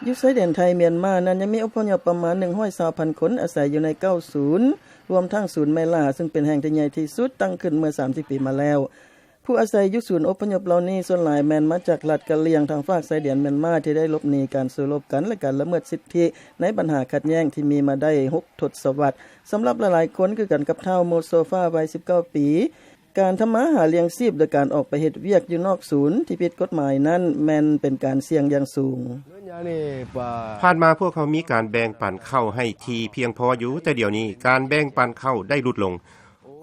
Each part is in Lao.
ຢູ່ຊາຍແດນໄທ-ມຽນມານັ້ນ ຍັງມີອົບພະຍົບປະມານ ໜຶ່ງຮ້ອຍຊາວພັນຄົນ ອາໄສຢູ່ໃນເກົ້າສູນ ລວມທັງສູນແມ່ຫຼ້າ ຊຶ່ງເປັນແຫ່ງທີ່ໃຫຍ່ທີ່ສຸດ ຕັ້ງຂຶ້ນເມື່ອສາມສິບປີມາແລ້ວ. ຜູ້ອາໄສຢູ່ສູນອົບພະຍົບເຫຼົ່ານີ້ ສ່ວນຫຼາຍແມ່ນມາຈາກລັດກະຫຼ່ຽງ ທາງຟາກຊາຍແດນມຽນມາ ທີ່ໄດ້ຫຼົບໜີການສູ້ລົບກັນ ແລະ ການລະເມີດສິດທິ ໃນບັນຫາຂັດແຍ່ງທີ່ມີມາໄດ້ຫົກທົດສະວັດ. ສຳລັບຫຼາຍໆຄົນ ຄືກັນກັບທ້າວ ໂມໂຊຟາ ວັຍສິບເກົ້າປີ, ການທຳມາຫາລ້ຽງຊີບໂດຍການອອກໄປເຮັດວຽກຢູ່ນອກສູນທີ່ຜິດກົດໝາຍນັ້ນ ແມ່ນເປັນການສ່ຽງຢ່າງສູງ. ຜ່ານມາພວກເຮົາມີການແບ່ງປັນເຂົ້າໃຫ້ທີ່ພຽງພໍຢູ່, ແຕ່ດຽວນີ້ການແບ່ງປັນເຂົ້າໄດ້ຫຼຸດລົງ.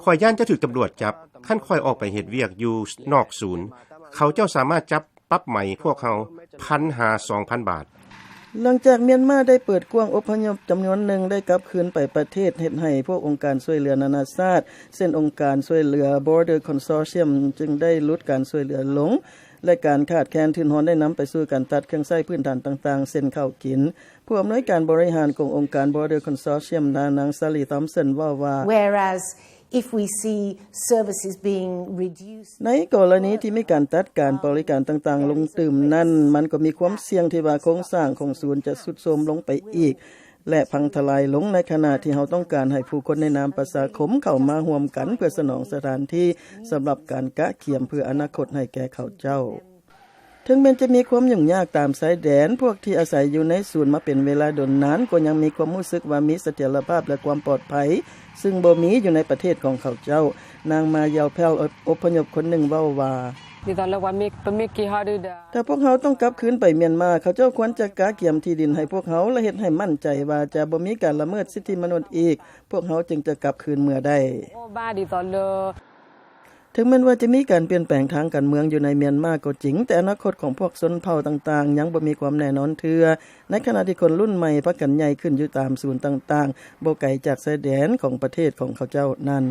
ຂ້ອຍຢ້ານຈະຖືກຕຳຫຼວດຈັບ ຄັນຂ້ອຍອອກໄປເຮັດວຽກຢູ່ນອກສູນ. ເຂົາເຈົ້າສາມາດຈັບປັບໃໝພວກເຮົາ ພັນ ຫາ ສອງພັນບາດ. ຫຼັງຈາກມຽນມາໄດ້ເປີດກວ້າງ, ອົບພະຍົບຈຳນວນໜຶ່ງໄດ້ກັບຄືນໄປປະເທດ, ເຮັດໃຫ້ພວກອົງການຊ່ວຍເຫຼືອນານາຊາດ ເຊັ່ນ ອົງການຊ່ວຍເຫຼືອ Border Consortium ຈຶ່ງໄດ້ຫຼຸດການຊ່ວຍເຫຼືອລົງ ແລະ ການຂາດແຄນທຶນຮອນໄດ້ນຳໄປສູ່ການຕັດເຄື່ອງໃຊ້ພື້ນຖານຕ່າງໆ ເຊັ່ນ ເຂົ້າກິນ. ຜູ້ອຳນວຍການບໍລິຫານຂອງອົງການ Border Consortium ນາງ Sally Thompson ເວົ້າວ່າ Whereas if we see services being reduced ໃນກໍລະນີທີ່ມີການຕັດການບໍລິການຕ່າງໆລົງຕື່ມນັ້ນ, ມັນກໍມີຄວາມສ່ຽງທີ່ວ່າໂຄງສ້າງຂອງສູນຈະຊຸດໂຊມລົງໄປອີກ ແລະ ພັງທະລາຍລົງ, ໃນຂະນະທີ່ເຮົາຕ້ອງການໃຫ້ຜູ້ຄົນໃນນາມປະຊາຄົມເຂົ້າມາຮ່ວມກັນ ເພື່ອສະໜອງສະຖານທີ່ສຳລັບການກະກຽມເພື່ອອະນາຄົດໃຫ້ແກ່ເຂົາເຈົ້າ. ເຖິງແມ່ນຈະມີຄວາມຫຍຸ້ງຍາກຕາມຊາຍແດນ, ພວກທີ່ອາໄສຢູ່ໃນສູນມາເປັນເວລາດົນນານ ກໍຍັງມີຄວາມຮູ້ສຶກວ່າມີສະຖຽນລະພາບ ແລະ ຄວາມປອດໄພ ຊຶ່ງບໍ່ມີຢູ່ໃນປະເທດຂອງເຂົາເຈົ້າ. ນາງ ມາຢາວແພລ ອົບພະຍົບຄົນໜຶ່ງເວົ້າວ່າ Di tolak wa mik pemiki hadu da. ຖ້າພວກເຮົາຕ້ອງກັບຄືນໄປມຽນມາ, ເຂົາເຈົ້າຄວນຈະກະກຽມທີ່ດິນໃຫ້ພວກເຮົາ ແລະ ເຮັດໃຫ້ໝັ້ນໃຈວ່າຈະບໍ່ມີການລະເມີດສິດທິມະນຸດອີກ, ພວກເຮົາຈຶ່ງຈະກັບຄືນເມືອໄດ້. O ba di tolak. ເຖິງແມ່ນວ່າຈະມີການປ່ຽນແປງທາງການເມືອງຢູ່ໃນມຽນມາກໍຈິງ, ແຕ່ອະນາຄົດຂອງພວກຊົນເຜົ່າຕ່າງໆຍັງບໍ່ມີຄວາມແນ່ນອນເທື່ອ, ໃນຂະນະທີ່ຄົນລຸ້ນໃໝ່ພາກັນໃຫຍ່ຂຶ້ນຢູ່ຕາມສູນຕ່າງໆ ບໍ່ໄກຈາກຊາຍແດນຂອງປະເທດຂອງເຂົາເຈົ້ານັ້ນ.